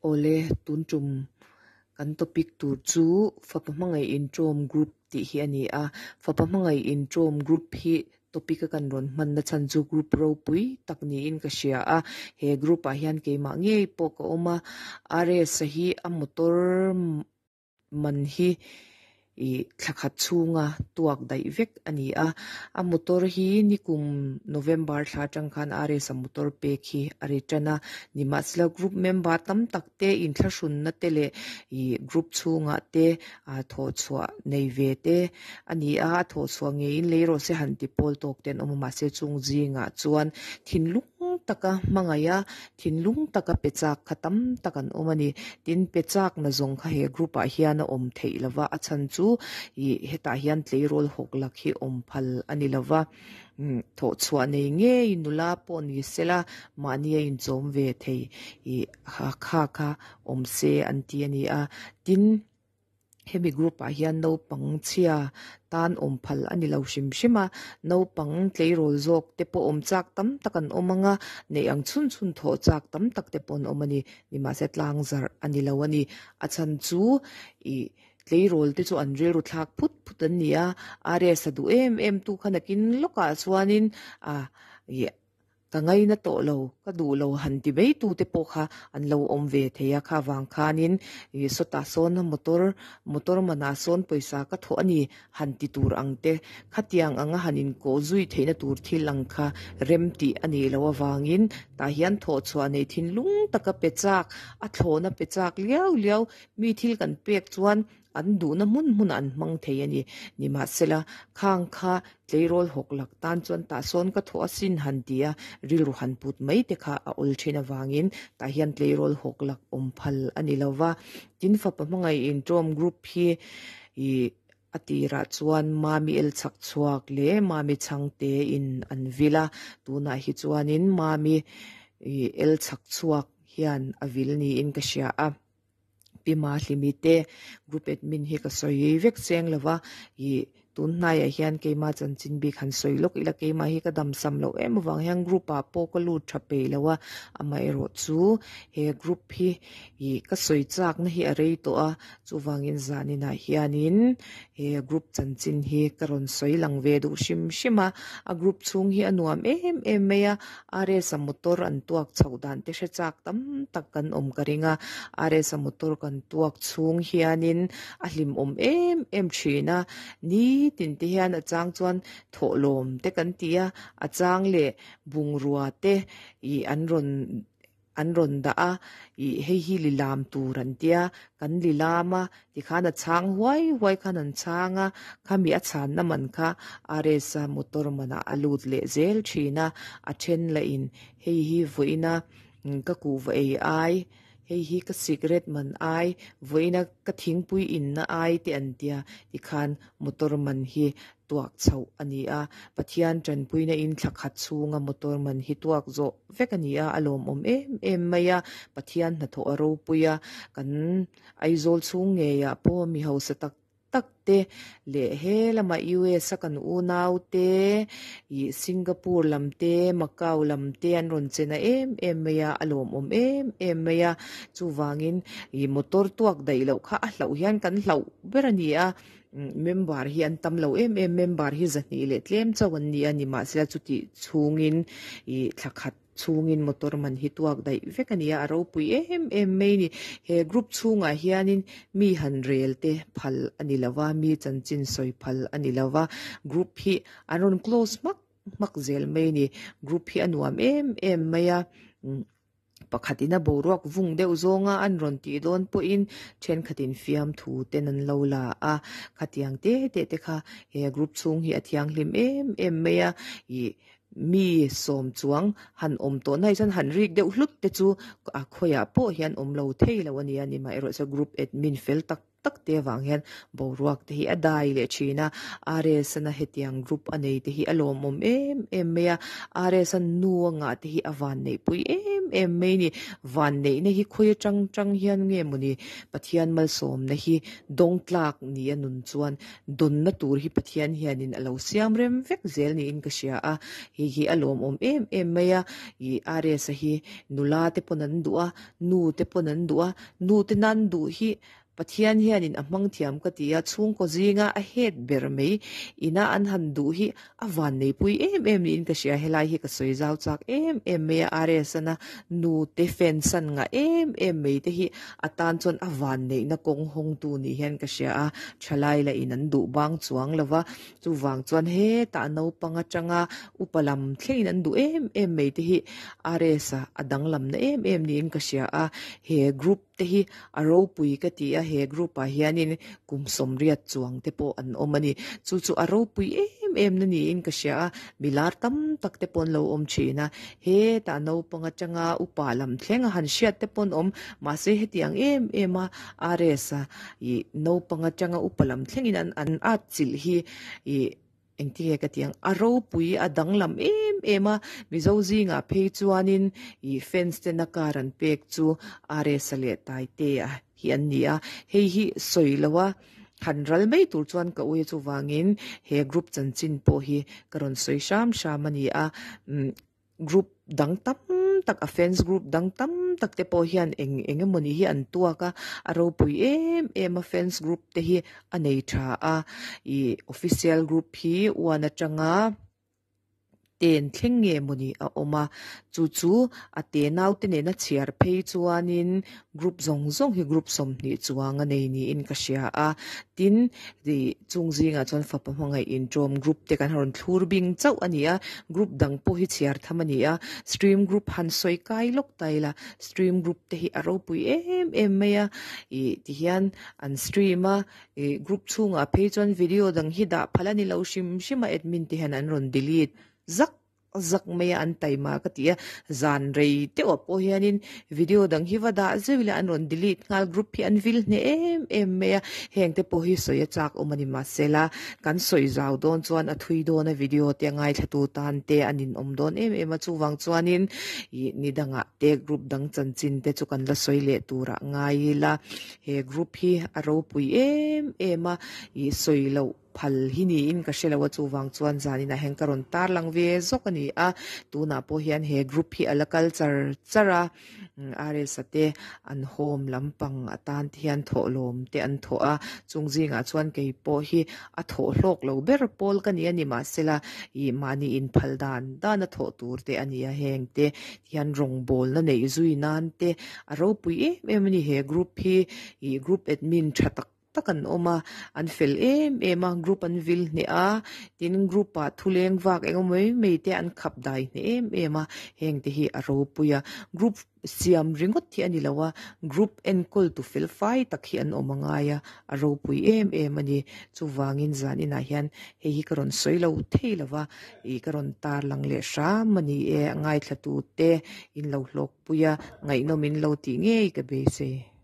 Awle, tun tum kan topic tur chu Fapa Hmangaih Intawm Group tih hi a ni a. Fapa Hmangaih Intawm Group hi topic a kan rawn hman na chhan chu group ropui tak niin ka hria a. He group ah hian keimah ngei pawh ka awm a. RS-a hi a motor man hi ih thla khat chhunga tuak daih vek a ni a a motor hi nikum November thla atang khan RS a motor pek hi a ri tan a nimahsela group member tam tak te inthlahrunna te leh ih group chhungah te ah thawh chhuah nei ve te a ni a a thawh chhuah ngeiin lei rawh se han ti pawl tawk te an awm a mahse chung zingah chuan thinlung taka hmangaih a Thinlung taka pe chak kha tam tak an awm a ni. Tin, pe chakna zawng kha he group ah hian a awm theih lova, a chhan chu ih hetah hian tleirawl hawk lak hi awm phal a ni lova. Umm thawhchhuah nei ngei nula pawh ni sela mahni a inchawm ve thei ih kha kha awm se an ti a ni a. Tin. Hemi group ah hian naupang chhia tan awm phal a ni lo hrim hrim a, naupang tleirawl zawk te pawh awm chak tam tak an awm ang a, neih ang chhun chhun thawh chak tam tak te pawh an awm a ni, nimahse tlang zarh a ni lo a ni. A chhan chu ih tleirawl te chu an rilru thlak phut phut an ni a, RS a duh em em tu kha nakin lawkah chuanin ah ih Ka ngaina tawh lo, ka duh lo han ti mai tute pawh kha an lo awm ve thei a, kha vang khanin ih sawtah sawn motor motor manah sawn pawisa ka thawh a ni han ti tur ang te, khatiang anga han inkawh zui theihna tur thil ang kha rem tih a nih loh avangin tah hian thawh chhuah nei thinlung taka pe chak, a thlawhna pe chak liau liau mi thil kan pek chuan An duhna hmun hmunah an hmang thei a ni. Nimahsela, khang kha tleirawl hawk lak tan chuan tah sawn ka thawh asin han ti a, rilru han put mai te kha a awl thin avangin tah hian tleirawl hawk lak awm phal a ni lo va. Tin, fapa hmangaih intawm group hi ih a tirah chuan Mami el chhak chhuak leh Mami chhangte in an vil a, tunah hi chuanin Mami ih el chhak chhuak hian a vil niin ka hria a. Pi Mahlimi te group admin hi ka sawi vek cheng lova ih tun hnaiah hian keima chanchin bik han sawi lawk ila keimah hi ka damsam loh em avang hian group ah pawh ka lut tha peih lo a amaherawh chu he group hi ih ka sawi chakna hi a rei tawh a chuvangin zaninah hianin he group chanchin hi ka rawn sawi lang ve duh hrim hrim a a group chhung hi a nuam em em mai a. RS a motor an tuak chhoh dan te hre chak tam tak kan awm ka ring a, RS a motor kan tuak chhung hianin a hlimawm em em thin a, nitin te hian a chang chuan thawhlawm te kan ti a, a chang leh bungrua te ih an rawn an rawn dah a, ih hei hi lilam tur an tia, kan lilam a Tikhan a chhang huai huai khan an chhang a, khami a chhanna man kha RS-a motor manah a lut leh zel thin a, a then lah in hei hi vawiina ka kuhva ei ai, hei hi ka cigarette man ai, vawiina ka thingpui inna ai te an tia, tikhan motor man hi tuak chhoh a ni a, Pathian tanpuina in thla khat chhunga motor man hi tuak zawh vek a ni a, a lawmawm em em mai a, Pathian hnathawh a ropui a, kan Aizawl chhung ngeiah pawh mi hausa tak tak te leh he lamah US a kan unau te ih Singapore lam te Macau lam te an rawn che na em em mai a, a lawmawm em em mai a, chuvangin ih motor tuak daih loh kha a hlauh hian kan hlauh ber a ni a, member hi an tam lo em em member hi zahnih leh tlem chauh an ni a nimahsela chutih chhungin ih thla khat chhungin motor man hi tuak daih vek a ni a, a ropui em em mai a ni. He group chhungah hianin mi han rel te phal a ni lo va, mi chanchin sawi phal a ni lo va, group hi an rawn close hmak hmak zel mai a ni. Group hi a nuam em em mai a, pakhatin a boruak vung deuh zawnga an rawn tih dawn pawhin thenkhatin fiamthu ten an lo la a, khatiang te te te kha he group chhung hi a thianghlim em em mai a, ih Mi sawm chuang han awm tawh na hi chuan han rik deuh hlut te chu a khawiah pawh hian awm lo thei lo a nia, nimah erawh chuan group admin fel tak tak te avang hian boruak te hi a dai leh thin a RS-a hetiang group a nei te hi a lawmawm em em mai a RS-a nu a ngah te hi a vanneih pui em em mai a ni vanneihna hi khawi atang tang hian nge mawni Pathian malsawmna hi dawng tlak ni a nun chuan dawnna tur hi Pathian hianin a lo siam rem vek zel niin ka hria a hei hi a lawmawm em em mai a ih RS-a hi nula te pawn an duh a nu te pawn an duh a nu te nan duh hi Pathian hianin a hmang thiam ka ti a, chhungkaw zinga a het ber mai ina an han duh hi a van neipui em em niin ka hria, helai hi ka sawi zau chak em em mai a, RS-ana nu te fan san ngah em em mai te hi a tan chuan a van neihna kawng hawngtu ni hian ka hria a, thalai lah in an duh bang chuang lo va, chuvang chuan hetah naupang atanga upa lam thlengin an duh em em mai te hi RS-a a danglamna em em niin ka hria a, he group te hi a ropui ka ti a he group ah hianin kum sawmriat chuang te pawh an awm a ni chu chu a ropui em em na niin ka hria a milar tam tak te pawh an lo awm thin a hetah naupang atanga upa lam thleng a han hriat te pawh an awm mahse hetiang em em a RS a ih naupang atanga upa lam thlengin an an at chilh hi ih. Engtinge ka tih ang? A ropui a danglam em em a, Mizo zingah phei chuanin ih fans tena car an pek chu RS-a leh Taitea hi an ni a, hei hi sawi lo a han ral mai tur chuan ka ui a chuvangin he group chanchin pawh hi ka rawn sawi hram hram a ni a. Group dang tam tak a fans group dang tam tak te pawh hian eng eng emawni hi an tuak a a ropui em em a fans group te hi a nei tha a ih official group hi one atanga ten thleng nge mawni a awm a chu chu a te nau te nena chhiar phei chuanin group zawng zawng hi group 20 chuang a nei niin ka hria a tin ih chung zingah chuan fapa hmangaih intawm group te kan rawn thlur bing chauh a ni a group dang pawh hi chhiar tham a ni a stream group han sawi kai lawk ta ila stream group te hi a ropui em em mai a ih tihian an stream a ih group chhungah phei chuan video dang hi dah phal a ni lo hrim hrim a admin te hian an rawn delete zak zak mai a an taima ka ti a zan rei deuh ah pawh hianin video dang hi va dah zeuh ila an rawn delete nghal group hi an vil hneh em em mai a heng te pawh hi sawi a chak awm a ni mahsela kan sawi zau dawn chuan a thui dawn a video te a ngaithla tu tan te a ninawm dawn em em a chuvang chuanin ih ni dangah te group dang chanchin te chu kan la sawi leh turah ngai ila he group hi a ropui em em a ih sawi loh Phal hi niin ka hre lo a, chuvang chuan zaninah hian ka rawn tarlang ve zawk a ni a, tunah pawh hian he group hi a la kal char char a, RS-a te an home lampang atan te hian thawhlawm te an thawh a, chung zingah chuan kei pawh hi a thawh hlawk lo ber pawl ka ni a ni mahsela ih mahni inphal dan dan a thawh tur te a ni a, heng te hian rawngbawlna neih zui nan te a ropui em em a ni he group hi ih group admin tha tak tak an awm a, an fel em em a, group an vil hneh a, tin group ah thuleng vak eng emaw mai mai te an khap dai hneh em em a, heng te hi a ropui a, group siam ringawt hi a ni lo a, group enkawl tu fel fai tak hi an awm a ngai a, a ropui em em a ni, chuvangin zan inah hian hei hi ka rawn sawi lo thei lo va, ih ka rawn tarlang leh hram a ni e, a ngaithla tu te in lo hlawk pui a, ngaihnawm in lo tih ngei ka beisei.